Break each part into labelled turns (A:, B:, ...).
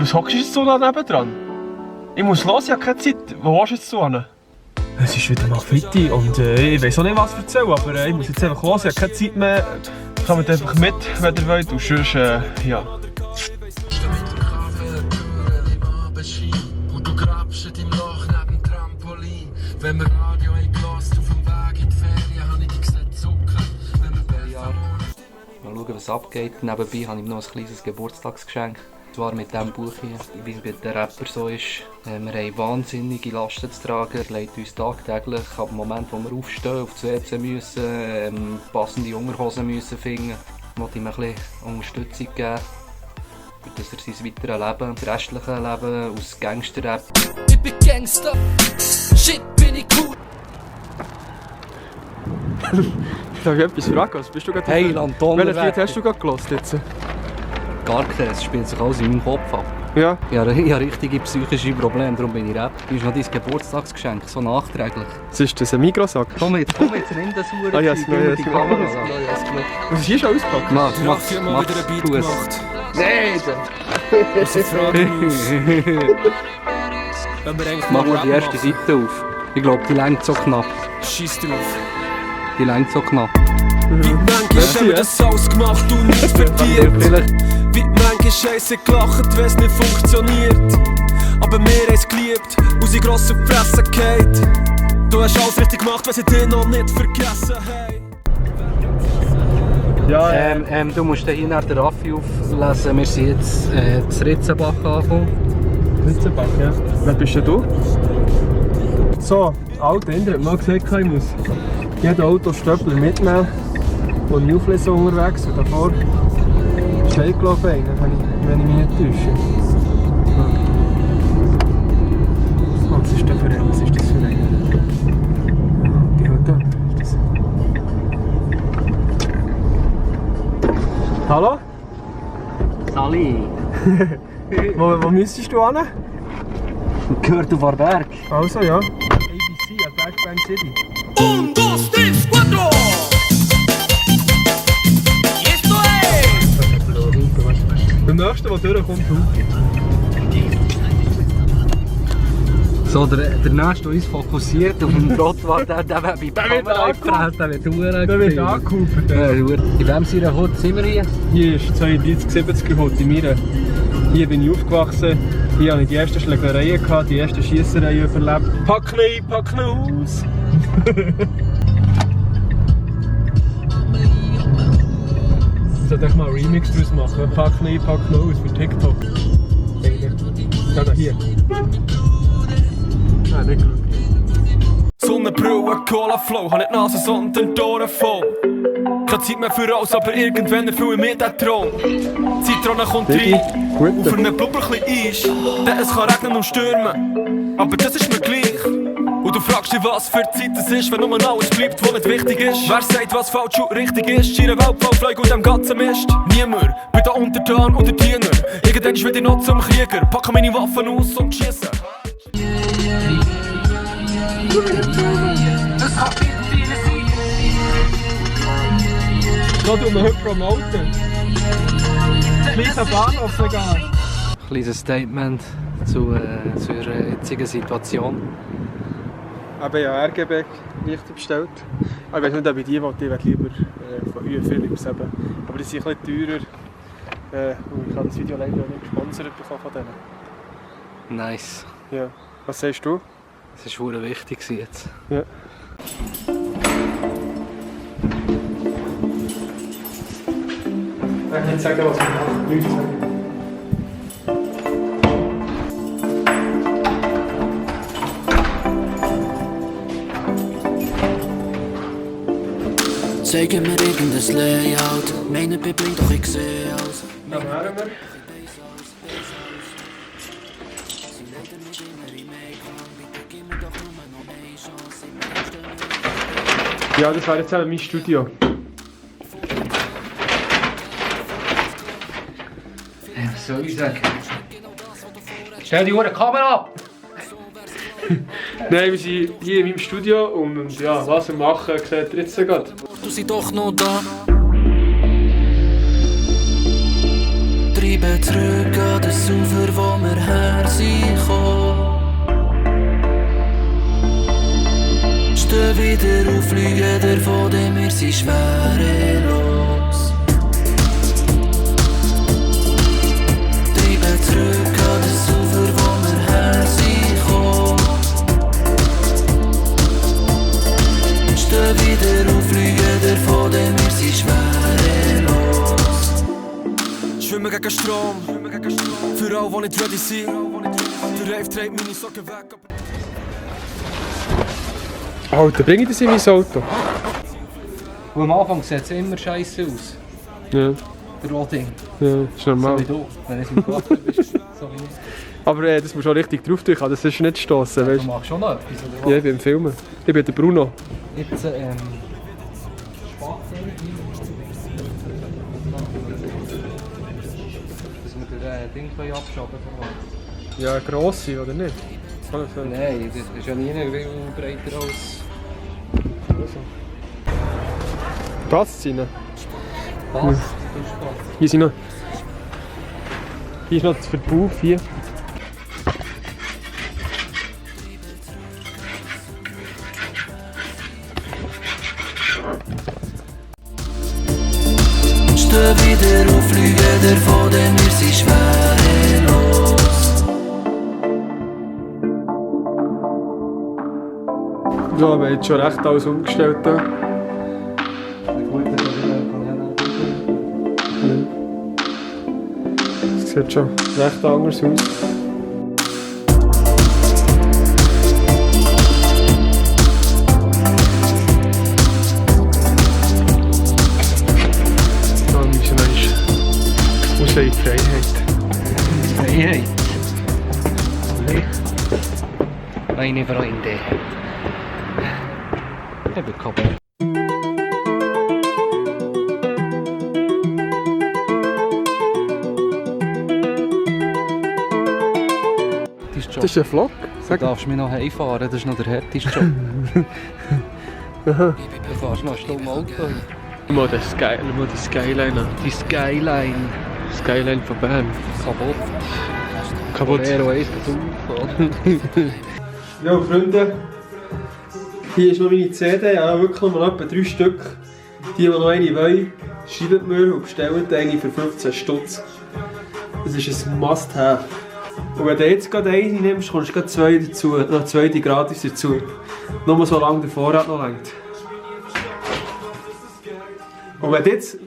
A: was hockst du jetzt so da nebendran? Ich muss los, ich habe keine Zeit. Wo hast du jetzt so hin? Es ist wieder mal Freitag und ich weiß auch nicht, was erzählen, aber ich muss jetzt einfach los, ich habe keine Zeit mehr. Kommt einfach mit, wenn ihr wollt, und sonst, ja. Wenn wir Radio eingelassen auf dem Weg in die Ferien, habe ich dich gesehen zucken.
B: Mal schauen, was abgeht. Nebenbei habe ich noch ein kleines Geburtstagsgeschenk. Und zwar mit diesem Buch hier, wie es bei den Rapper so ist. Wir haben wahnsinnige Lasten zu tragen. Er legt uns tagtäglich, ab dem Moment, wo wir aufstehen, auf die WC müssen, passende Unterhosen müssen finden, wollte ich mir ein bisschen Unterstützung geben. Dass er sein weiteres Leben, das restliche Leben aus Gangster-Rap. Ich bin Gangster, shit bin ich cool.
A: Darf ich etwas fragen? Was bist du gerade?
B: Hey, Anton.
A: Welches Lied hast du gerade gehört jetzt?
B: Gar kein, es spielt sich alles in meinem Kopf ab.
A: Ja.
B: Ich habe richtige psychische Probleme, darum bin ich Rap. Das ist noch dein Geburtstagsgeschenk, so nachträglich.
A: Was ist das, ein Mikrosack?
B: Komm jetzt, nimm das Uhr.
A: Ah ja, es
B: die Kamera.
A: Was ist hier schon ausgepackt?
B: Mach's gut. Nein! Mach mal die erste Seite auf. Ich glaube, die längt so knapp.
C: Scheiß drauf.
B: Die längt so knapp.
C: Wie manchmal haben wir das ausgemacht und nicht verdient. Wie manchmal Scheiße gelacht, wenn es nicht funktioniert. Aber wir haben es geliebt und sie gross auf die Fresse geht. Du hast alles richtig gemacht, wenn sie dich noch nicht vergessen haben.
A: Ja,
B: du musst hier nach der Raffi auflesen. Wir sind jetzt zu Ritzenbach angekommen.
A: Ritzenbach, ja. Wer bist denn du? So, Alter, Inder hat mal gesagt, ich muss jeden Autostöppel mitnehmen und eine Auflesung unterwegs. Und davor steht, glaube ich, wenn ich mich nicht täusche. Oh, was ist das für ein? Was ist das für ein? Die hat da. Das... Hallo?
B: Sali!
A: Wo müsstest du hin?
B: Gehört auf Arberg.
A: Also ja. ABC, Arberg Band City.
C: 1, 2, 3, 4! Esto es!
A: Der nächste, der durchkommt, du.
B: So, der nächste, der uns fokussiert auf den Trottoir, der wird bei der Kamera gefräst, der wird verdammt.
A: Der wird angehupt.
B: In welchem seiner Hut sind wir hier?
A: Hier ist 3270 Hut in mir. Hier bin ich aufgewachsen. Hier hatte ich die ersten Schlägereien, die ersten Schiessereien überlebt. Pack ihn aus! Ich sollte echt mal einen Remix draus machen. Pack ihn aus für TikTok. Ja, hier. Nein, nicht gut.
C: Sonnenbrille, Cola Flow, hab nicht die Nase, sondern die Ohren voll. Keine Zeit mehr für alles, aber irgendwann erfülle ich mir den Traum. Die Zitrone kommt rein und für einen Blubber ein bisschen Eis. Denn es kann regnen und stürmen, aber das ist mir gleich. Und du fragst dich, was für Zeit es ist, wenn nur alles bleibt, was nicht wichtig ist. Wer sagt, was falsch und richtig ist? Schiere Welt voll Fleug und dem ganzen Mist. Niemand, bin da Untertan oder Diener. Irgendwann will ich noch zum Krieger, packe meine Waffen aus und schieße.
A: Da tun wir heute promoten. Kleiner Bahnhof sogar.
B: Kleines Statement zu ihrer jetzigen Situation.
A: Aber ja, RGB Lichter bestellt. Aber ich weiß nicht, ob ich die wollte, ich will lieber von Hue Philips eben. Aber die sind ein bisschen teurer. Und ich habe das Video leider nicht gesponsert bekommen von denen.
B: Nice.
A: Ja. Was sagst du?
B: Das war verdammt wichtig jetzt.
A: Ja. Ich kann nicht sagen, was wir machen. Nichts sagen.
D: Zeig mir irgendein Layout. Meine Bibling, doch ich sehe aus.
A: Dann wären wir. Ja, das wäre jetzt auch mein Studio.
B: Was soll ich sagen? Stell die Kamera ab!
A: Nein, wir sind hier in meinem Studio und ja, was wir machen, seht ihr jetzt gerade.
D: Du sie doch noch da. Treib Treiben zurück an das Ufer, wo wir her sind gekommen. Stehen wieder auf, fliegen davon, denn wir sind schwerelos. Treiben zurück an das Ufer, wo wir her sind gekommen. Stehen wieder auf, fliegen davon, denn wir sind schwerelos.
C: Schwimmen gegen Strom, für alle, die nicht ready sind. Der Rave trägt meine Socken weg.
A: Alter, bring ich das in mein Auto?
B: Und am Anfang sieht es immer scheiße aus.
A: Ja,
B: Der Roding.
A: ja, ist normal.
B: So wie du, wenn du im Garten bist. So wie ich.
A: Aber das musst du auch richtig drauf drücken, das ist nicht stossen,
B: Du
A: weißt
B: machst schon noch etwas, oder was?
A: Ja, ich bin im Filmen. Ich bin der Bruno.
B: Jetzt, dass wir den Ding abschaben können.
A: Ja, grosse, oder nicht?
B: Nein, das ist ja nie viel breiter als...
A: Passt rein.
B: Was?
A: Hier sind noch... Hier ist noch das Verbuch, hier.
D: Stehen wieder auf, fliegen davon, denn wir sind schwerelos.
A: Ja, wir haben jetzt schon recht alles umgestellt. Da. Das sieht schon recht anders aus. Dann müssen wir raus in die Freiheit.
B: Freiheit. Meine Freunde. Ich bin kaputt.
A: Das ist ein Vlog.
B: Du darfst mich noch heimfahren, das ist noch der härteste Job. Du fährst noch eine Stunde Auto.
A: Mal die Skyline an.
B: Die Skyline.
A: Skyline von Bern.
B: Kaputt.
A: Kaputt.
B: Vero 1 drauf.
A: Ja, Freunde, hier ist noch meine CD, ja, wirklich noch etwa 3 Stück. Die noch eine wollen, schreibt mir und bestellt eine für 15 Stutz. Das ist ein Must-Have. Und wenn du jetzt gerade eine nimmst, kommst du gerade 2 dazu, noch 2 gratis dazu. Nur so lange der Vorrat noch reicht. Und wenn du jetzt...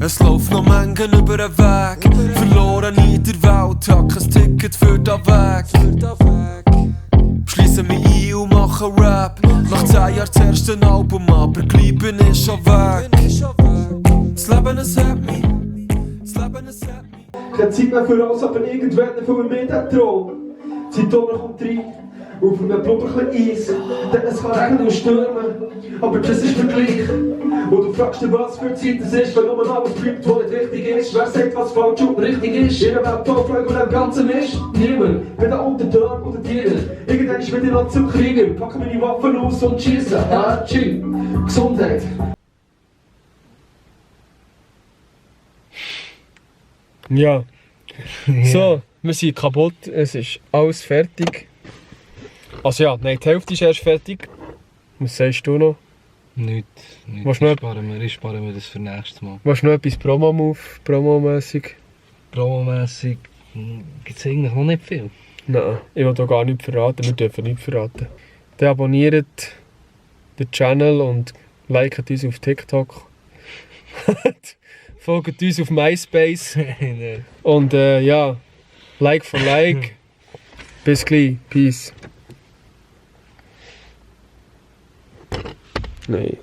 C: Es läuft noch Mengen über den Weg. Verloren in der Welt, hab kein Ticket für den Weg. Schließe mich ein und mache Rap. Nach 10 Jahren das erste Album, aber gleich bin ich schon weg. Das Leben es hat mich. Das Leben es hat mich.
A: Keine Zeit mehr für alles, aber irgendwann fühle ich mich den Traum. Die Zeit kommt rein, auf einem blubberchen Eis. Denn es kann regnen und stürmen, aber das ist mir gleich. Und du fragst dich, was für Zeit es ist, wenn nur alles bleibt, was nicht richtig ist. Wer sagt, was falsch und richtig ist? Jeder Welt Topflug und dem Ganzen ist niemand. Bin der Untertag oder Diener. Irgendwann ist wieder noch zum Krieger. Packe meine Waffen aus und schieße. Hatschi. Gesundheit. Ja. So, wir sind kaputt. Es ist alles fertig. Also ja, nein, die Hälfte ist erst fertig. Was sagst du noch?
B: Nichts.
A: Was noch?
B: Ich spare mir das für nächstes Mal.
A: Was noch etwas Promo-mässig?
B: Promomässig gibt es eigentlich noch nicht viel.
A: Nein, ich will hier gar nichts verraten, wir dürfen nichts verraten. Dann abonniert den Channel und liket uns auf TikTok. Folgt uns auf MySpace. Und ja, Like for Like. Bis gleich. Peace. Nein.